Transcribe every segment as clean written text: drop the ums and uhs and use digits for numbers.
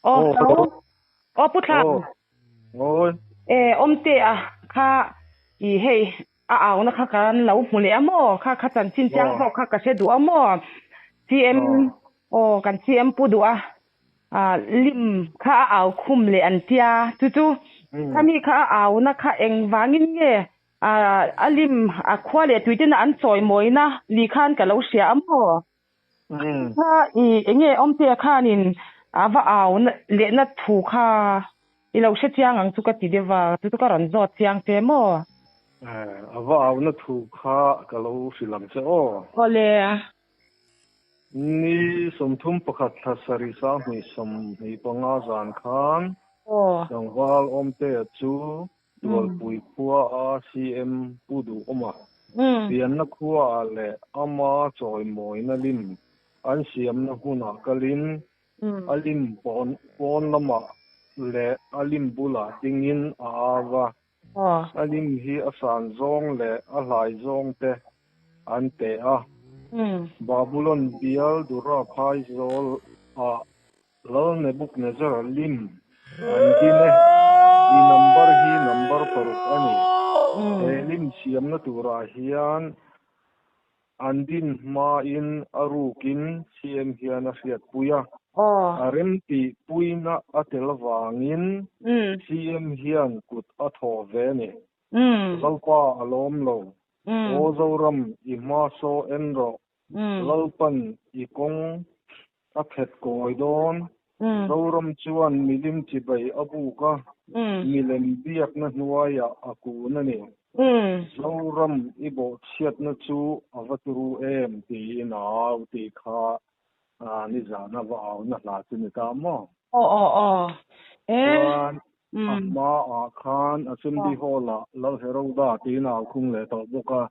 Aw Aw hello. Aw Pu Thlan. Aw. E Awmtea kha i hei a auna kha kan lo hmu leh a maw? Kha kha chanchin chiang zawk kha ka hre duh a maw? CM aw kan CM pu duh a lim kha a au khum leh an tia chu chu khami kha a auna kha engvangin nge a lim a khua leh tuitena an chawimawina ni khan ka lo hria a maw? Kha i enge Awmtea khanin a va au lehna thu kha i lo hre chiang ang chu ka ti deuh a, chu chu ka rawn zawt chiang che maw? A va auna thu kha ka lo hrilh ang che aw. Awle. Ni 31 thla sarih 2025 zan khan tlangval Awmtea chu Tualpui khua a CM Pu Duhawma pianna khuaah leh ama chawimawina lim an siamna hmunah kalin a lim pawn lamah leh a lim bulah dingin a au a. A lim hi a san zawng leh a hlai zawng te an pe a. Babulon bial Dura phaizawl ah Lal Nebuchadnezzar lim an din e. I number hi number paruk a ni. He lim siamna turah hian an din hmain a rukin CM hian a hriatpui a. A remtihpuina a tel avangin CM hian kut a thawh ve a ni. Lalpa a lawm lo. Aw Zoram, i hma saw en rawh. Lalpan i kawng a phet kawi dawn. Zoram chuan milim chibai a buk a, milem biakna hnuaiah a kun a ni. Zoram i bawhchhiatna chu a va turu em tiin a au tih kha nizan a va auna hla chu ni ta maw? Aw aw aw. Chuan a hmaah khan Assembly Hall-ah Lal Heroda tiin a au khung leh tawh bawk a.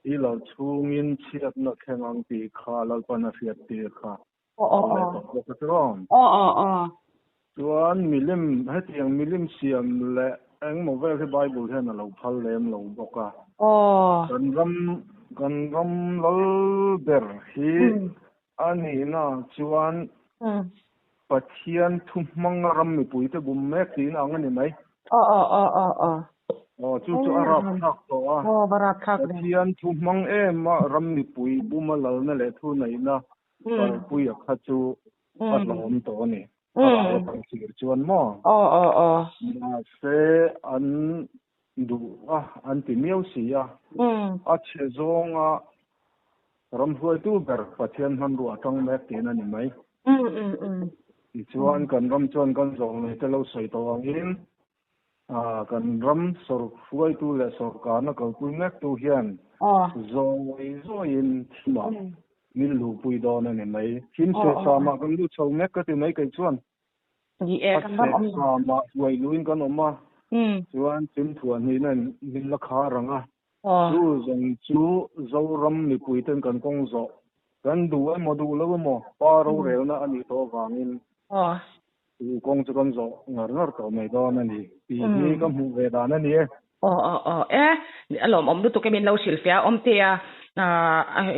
I lo chhungin chhiatna thleng ang tih kha Lalpan a hriat tir kha a au leh tawh bawk a tiraw? Aw aw aw. Chuan milim, hetiang milim siam leh engmaw vel hi Bible hian a lo phal lem lo bawk a. Kan ram, kan ram lal ber hi a nihna chuan Pathian thu hmanga ram mipuite bum mek tiin ang a ni mai. Aw aw aw aw aw. Aw chu chu a rap thlak tawh a. Aw va rap thlak ve. Pathian thu hmang em a ram mipui buma lalna leh thu neihna kalpuia kha chu a hlawm tawh a ni. A ral atang thlir chuan maw? Aw aw aw. Mahse an duh a an ti miau si a. A chhe zawnga Ramhruaitu ber Pathian hmanrua atang mek tiin a ni mai. Tichuan kan ram chuan kan zawng nei te lo sawi tawh angin kan ram sawrhruaitu leh sawrkarna kalpui mektu hian zawi zawiin thimah min luhpui dawn a ni mai. Thim sehsamah kan lut chho mek ka ti mai kei chuan. Ni e, kan ram awm. Sama hruai luin kan awm a, chuan Chimthuah hnihna in min la khar ang a. Chu zawng chu Zoram mipui ten kan kawng zawh. Kan duh emaw duh lo emaw pa rorelna a nih tawh avangin chu kawng chu kan zawh ngar ngar tawh mai dawn a ni tih hi ka hmuh ve dan a ni e. Aw aw aw e, a lawmawm lutuk e min lo hrilh fiah a awm te a,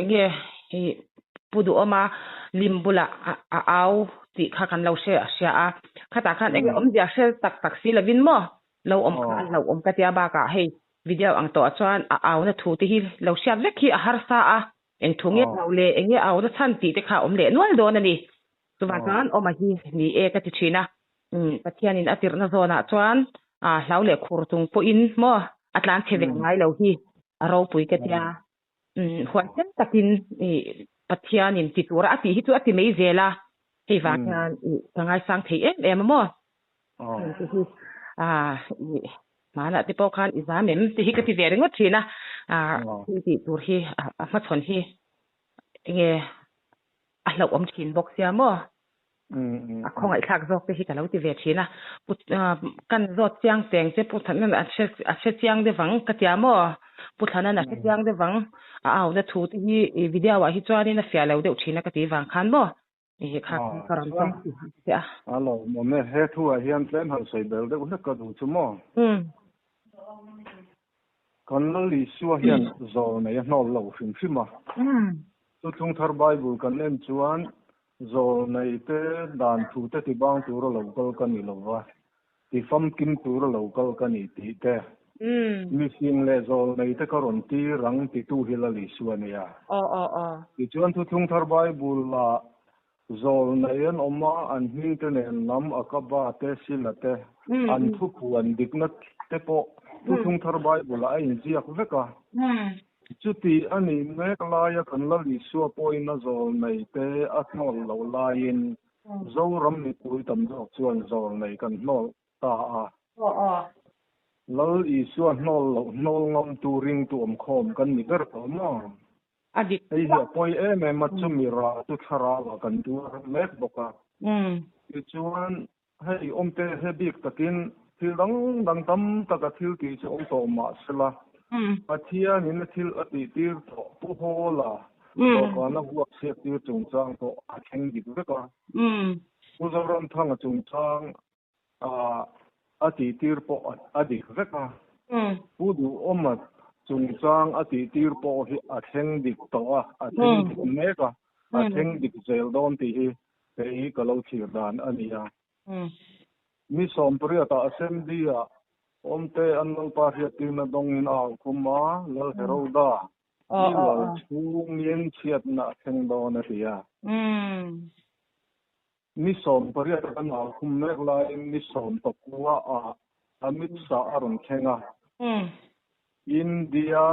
enge i Pu Duhawma lim bulah a au tih kha kan lo hre hria a, khatah khan enge awmzia hre tak tak si lovin maw lo awm kha a hlauhawm ka tia bakah hei video ang tawhah chuan a auna thu te hi lo hriat vek hi a harsa a, eng thu nge lo le enge auna chhan tih te kha a awm leh nual dawn a ni. Chuvang chuan awma hi ni e ka ti thin a. Pathianin a tirhna zawnah chuan hlau leh khur chung pawhin maw a tlan chhe ve ngai lo hi a ropui ka tia. Huaisen takin Pathianin ti tura a tih hi chu a ti mai zel a, hei vang hian ka ngaisang thei em em a maw. Heng te hi hmanah te pawh khan i zam em tih hi ka ti ve ringawt thin a, thil tih tur hi a hmachhawn hi enge a hlauhawm thin bawk sia maw. A khawngaihthlak zawk te hi ka lo ti ve thin a, pu kan zawt chiang teng che pu Thlanan a hre a hre chiang deuh ang ka tia maw? Pu Thlanan a hre chiang deuh ang a auna thu te hi i video ah hi chuanin a fiah lo deuh thin a ka ti vang khan maw? I kha ka rawn zawt che a. A lawmawm e, he thu ah hian tlem han sawi bel deuh hlek ka duh chu maw? Kan Lal Isua hian zawl nei a hnawl lo hrim hrim a. Thuthlung thar Bible kan en chuan. Zawlnei te dan thu te tibang tura lo kal ka ni lova, ti famkim tura lo kal ka ni tih te, mifing leh zawlnei te ka rawn tir ang titu hi Lal Isua a nia. Tichuan Thuthlung Thar Bible ah zawlnei an awm a, an hming te nen lam Akaba te, Sila te, an thupuan dikna te pawh Thuthlung Thar Bible ah a inziak vek a. Chuti a nih mek laia kan Lal Isua pawhin a zawlnei te a hnawl loh laiin Zoram mipui tam zawk chuan zawlnei kan hnawl ta a. Lal Isua hnawl loh hnawl ngamtu ringtu awmkhawm kan ni ber tawh maw? Hei hi a pawi em em a, chumi rah chu thlarauah kan tuar mek bawk a. Tichuan Hei awmte he bik takin thil dang dang tam taka thil tih chu awm tawh mah sela, Pathianin a thil a tih tir tawh Pu Hawla dawhkana vuak chhiat tir chungchang pawh a thleng dik vek a. Pu Zoramthanga chungchang a tih tir pawh a dik vek a. Pu Duhawma chungchang a tih tir pawh hi a thleng dik tawh a, a thleng dik mek a, a thleng dik zel dawn tih hi Hei hi ka lo thlir dan a ni a. Mi sawmpariatah Assembly-ah awmte an Lalpa hriattirna dawngin a au khum a, Lal Heroda i lal chhungin chhiatna a thleng dawn a ti a. Ni sawmpariata kan au khum mek laiin ni sawmpakua-ah Amit Shah a rawn thleng a. India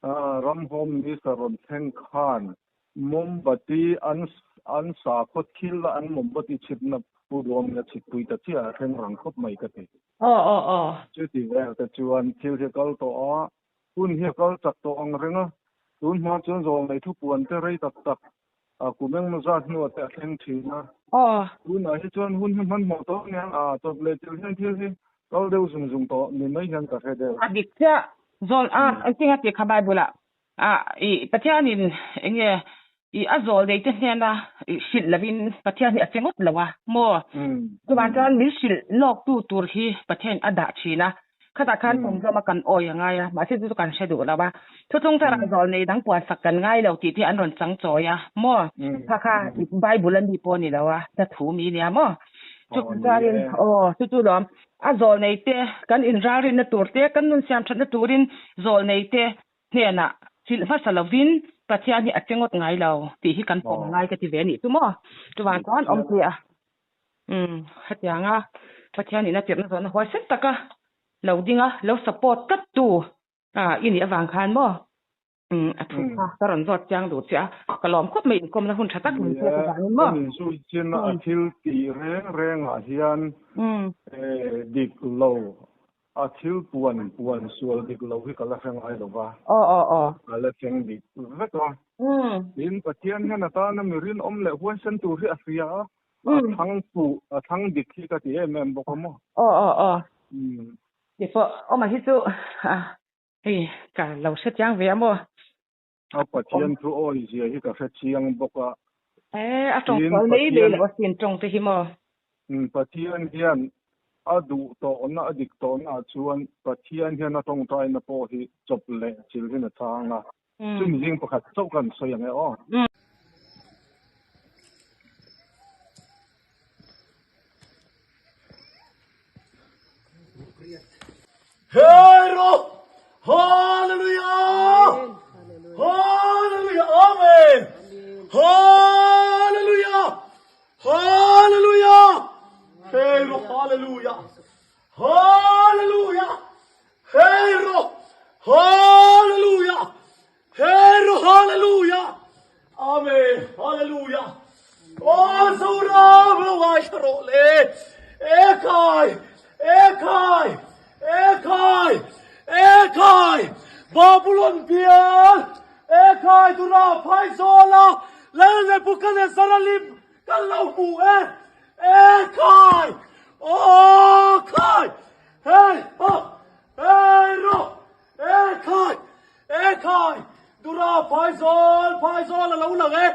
ram Home Minister rawn thleng khan Mombati an an sakhaw thil a an mombati chhipna pu duamin a chhipui ta chiah a thleng rang khawp mai ka ti. Aw aw aw. Chuti vel te chuan thil hi a kal tawh a, hun hi a kal chak tawh ang reng a, tun hma chuan zawlnei thupuan te rei tak tak a kum engmaw zat hnuah te a thleng thin a. Aw. Tunah hi chuan hun hi hmanhmawh tawh aniang a, chawp leh thil hian thil hi kal deuh zung zung tawh ni mai hian ka hre deuh. A dik chiah, zawl a engtin a tih kha Bible ah A i Pathianin eng nge i a zawl nei te hnena i hrilh lovin Pathian hi a che ngawt lo a maw? Chuvang chuan min hrilh lawk tu tur hi Pathianin a dah thin a, khatah khan thawmzawm a kan awi a ngai a, mahse chu chu kan hre duh lo a. Thuthlung thar ah zawl nei dang puan sak kan ngai lo tih te an rawn chang chawi a maw? Kha kha Bible a mi pawh a ni lo a, hla thu mi nia maw? Chuvang chuanin aw chu chu lawm a zawl nei te kan inralrinna tur te kan nun siam thatna turin zawl nei te hnenah hrilh hmasa lovin Pathian hi a che ngawt ngai lo tih hi kan pawm ngai ka ti ve a nih chu maw? Chuvang chuan awmte a umm hetianga Pathian in a tirhna zawhna huaisen taka lo ding a, lo support tlat tu i nih avang khan maw umm a thu kha ka rawn zawt chiang duh che a, ka lawm khawp mai inkawmna hun tha tak min pek avangin maw? Kan inzui chin a thil tih reng rengah hian dik lo A thil puan puan sual dik lo hi ka la hre ngai lo va. Aw aw aw. Ka la thleng dik vek a. Tin, Pathian hian a tana mi rinawm leh huaisen tur hi a hria a, a thlang fuh, a thlang dik hi ka ti em em bawk a maw. Aw aw aw. Ti pawh awma hi chu hei ka lo hre chiang ve a maw. A Pathian thu awi zia hi ka hre chiang bawk a. E, a tawng sual mai mai lo asin tawng te hi maw? Pathian hian a duh tawhna, a dik tawhna ah chuan Pathian hian a tawngtaina pawh hi chawp leh chilhin a chhang a. Chumi zing pakhat chauh kan sawi ang e aw. Hero! Hallelujah! Hallelujah! Amen! Hallelujah! Hallelujah! Hero! Hallelujah! Hallelujah! Hero! Hallelujah! Hero! Hallelujah! Amen! Hallelujah! Aw Zoram lo ngaithla rawh le! Ekhai! Ekhai! Ekhai! Ekhai! Babulon bial! Ekhai Dura Phaizawla Lal Nebuchadnezzar-a lim kan lo hmu e! Ekhai! Aw khai! Hei! Ha! Hei rawh! E khai! E khai! Dura Phaizawl, Phaizawl a lo lang e!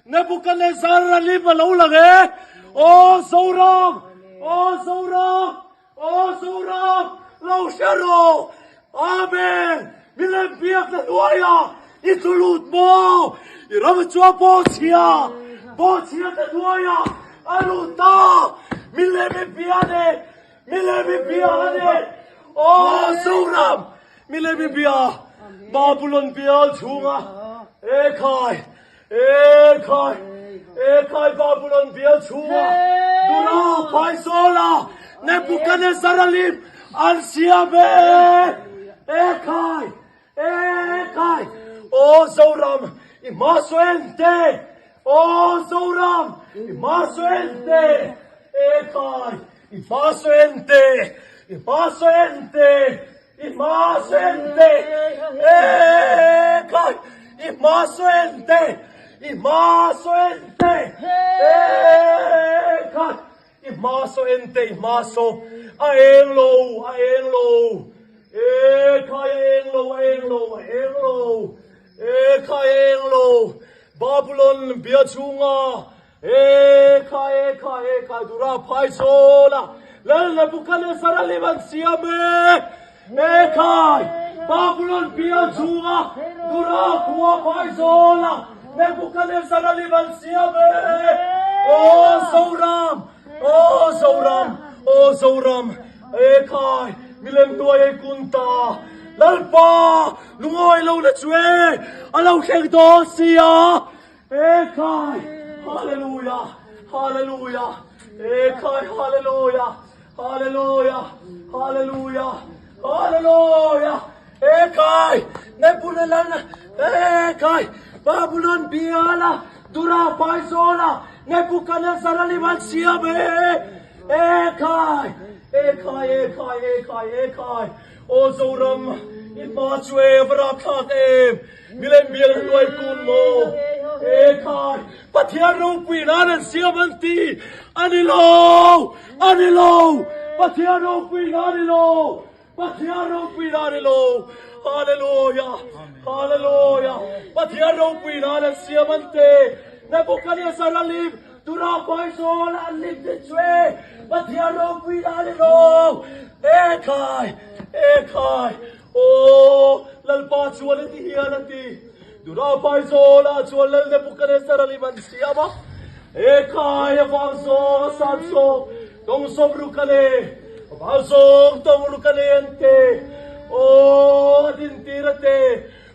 Nebuchadnezzar a lim a lo lang e! Aw Zoram! Aw Zoram! Aw Zoram! Lo hre rawh! Amen! Milem biakna hnuaiah i tlu lut maw? I ram chuan pawh chhia! Bawhchhiate hnuaiah a lut ta. Milem i bia ne, milem i bia a ni. Aw Zoram, milem i bia, Babulon bial chhunga e khai, e khai, e khai Babulon bial chhunga Dura Phaizawla Nebuchadnezzar-a lim an siam e, e khai. E kai! Aw Zoram, i hma saw en te! Aw Zoram, i hma saw en te! E kai! I hma saw en te! I hma saw en te! I hma saw en te! E kai! I hma saw en te! I hma saw en te! E kai! I hma saw en te i hma saw a eng lo a eng lo e khai a eng lo a eng lo a eng lo e khai a eng lo Babulon bia chhunga e khai e khai e khai dura phai sawn a Lal Nebuchadnezzar a lim an siam e e khai Babulon bia chhunga dura khua phai sawn a Nebuchadnezzar a lim an siam e Aw Zoram Aw Zoram Aw Zoram e khai milem hnuai ei kun ta Lalpa lungawi lo na chu e a lo thleng dawn sia e khai Hallelujah Hallelujah e khai Hallelujah Hallelujah Hallelujah Hallelujah E khai Nebuchadnezzar E khai Babylon biala Dura Paizola Nebuchadnezzar a liman siam e E khai E khai E khai E khai E khai Aw Zoram i hma chu e va rapthlak em Milem bial hnuai kun maw E khai Pathian ropui nan an siam an ti a ni lo a ni lo Pathian ropui nan a ni lo Pathian ropui nan a ni lo Hallelujah Hallelujah Pathian ropui nan an siam an ti Nebuchadnezzar a lim Tura Paizawl an lim ti chu e Pathian ropui nan a ni lo E khai E khai Aw Lalpa chuan a ti hian a ti Dura Paizawlah chuan Lal Nebuchadnezzar a lim an siam a, E khai a vang zawng a san zawng tawng sawm ruk a le, a vang zawng tawng ruk a le an te, aw a din tir a te,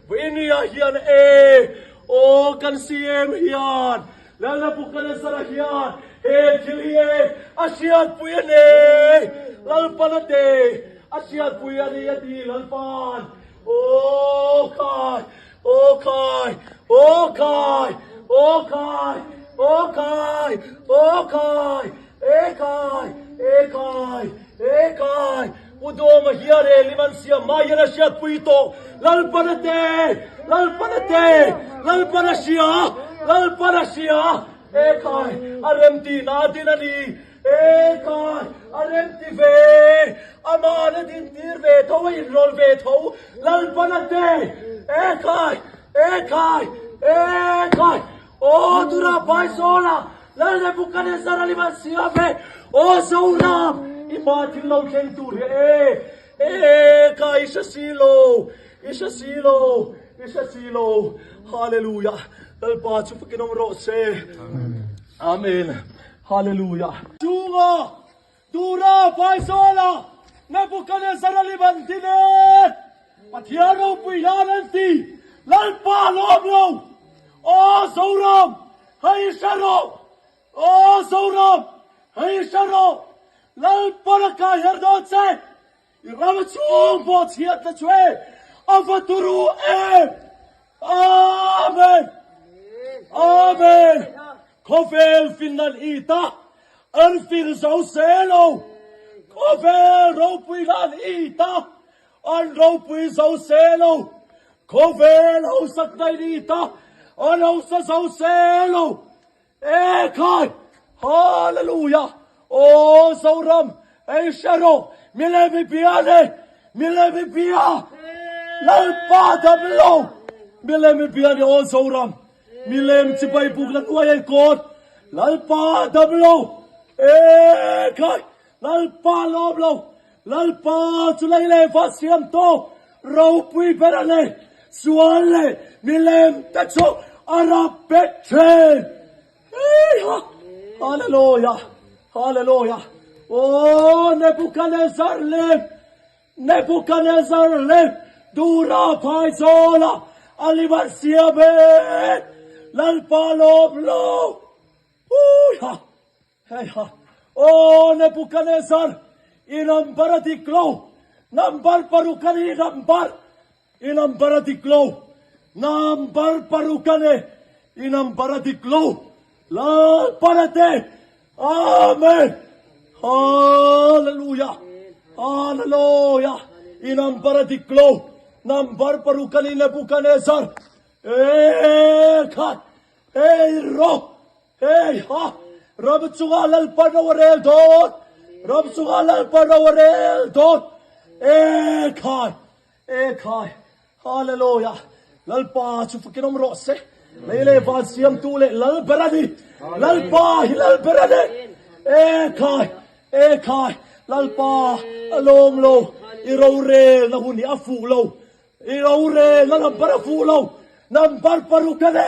Vawinia hian e, aw kan CM hian Lal Nebuchadnezzar-a hian he thil hi e a hriatpui a nei, Lalpan a te a hriatpui a ni a ti Lalpan. Aw khai! Aw khai! Aw khai! Aw khai! Aw khai! Aw khai! E khai! E khai! E khai! Pu Dawma hian he lim an siam mai hian a hriatpui tawh. Lalpan a te! Lalpan a te! Lalpan a hria! Lalpan a hria! E khai! A remtihna a din a ni. E khai! A remti ve! Amah a dintir ve tho, a inrawl ve tho. Lalpan a te! E khai! E khai! E khai! Aw Dura Paizawla, Lal Nebuchadnezzar a lim an siam ve! Aw Zoram, i hma thil lo thleng tur hi e! E khai, i hre si lo! I hre si lo! I hre si lo! Hallelujah! Lalpa chu fakin awm rawh se. Amen. Hallelujah. Chunga Dura Paizawla Nebuchadnezzar a lim an ti nen Pathian ropui hlan an ti Lalpa lawm lo Aw Zoram hei hre rawh Aw Zoram hei hre rawh Lalpa laka her dawn che I ram chhung pawh chhiat la chu e a va turu em Amen Amen Khawvel fin an it a an fin zo se lo Khawvel ropui an it a an ropui zo se lo Khawvel hausak na in it a an hausa zo se lo E khai! Hallelujah! Aw Zoram, ei hre rawh, milem i bia le, milem i bia, Lalpa dam lo, milem i bia ni aw Zoram, milem chibai buk la hnuai ei kawt, Lalpa dam lo, e khai, Lalpa lawm lo, Lalpa chu lei leh va siam tawh ropui ber a nei, sual leh milem te chu a rap bet thin. Heiha! Hallelujah! Hallelujah! Oh, Nebuchadnezzar lem! Nebuchadnezzar lem! Dura phai zawla a liman siam e! Lalpa lawm lo! Heiha! Heiha! Oh, Nebuchadnezzar! I number a dik lo! Number paruk a ni, number! I number a dik lo. Number paruk a ni. I number a dik lo. Lalparate. Amen. Hallelujah. Hallelujah. I number a dik lo. Number paruk a ni Nebuchadnezzar. E khat. Ei ro. Hei ha! Ram chungah Lalpa ro a rel dawn! Ram chungah Lalpa ro a rel dawn! E khai! E khai! Hallelujah! Lalpa chu fakin awm rawh se! Lei leh van siamtu leh Lal ber a ni! Lalpa hi Lal ber a ni! E khai! E khai! Lalpa a lawm lo! I rorel na hun hi a fuh lo! I rorel na number a fuh lo! Number paruk a ni!